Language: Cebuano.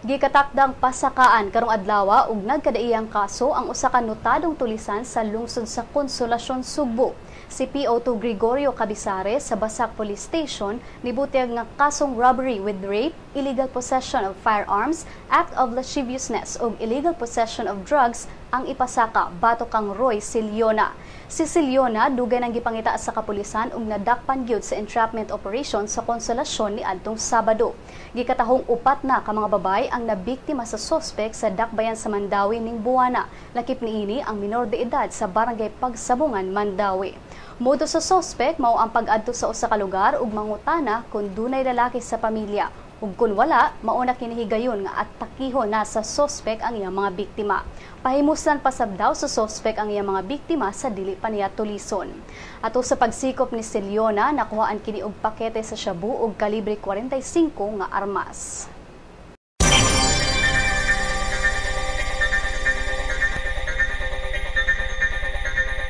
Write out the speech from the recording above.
Gikatakdang pasakaan karong adlawa og nagkadaiyang kaso ang usa ka notadong tulisan sa lungsod sa Consolacion, Sugbo. Si PO2 Gregorio Cabisares sa Basak Police Station nibutyag nga kasong robbery with rape, illegal possession of firearms, act of lasciviousness ug illegal possession of drugs ang ipasaka batok kang Roy Siliona. Si Siliona dugay nang gipangita sa kapulisan ug nadakpan gyud sa entrapment operation sa Consolacion ni adtong Sabado. Gikatahong upat na ka mga babae ang nabiktima sa sospek sa dakbayan sa Mandaue ning buwana. Lakip niini ang minor de edad sa Barangay Pagsabungan, Mandaue. Modo sa sospek mao ang pag-adto sa usa ka lugar ug mangutana kung dunay lalaki sa pamilya. Ug kung wala, mao na kinihigayon nga atakihon na sa sospek ang iyang mga biktima. Pahimuslan pasab daw sa sospek ang iyang mga biktima sa dili pa niya tulison. Ato sa pagsikop ni Siliona, nakuhaan kini og pakete sa shabu ug kalibre 45 nga armas.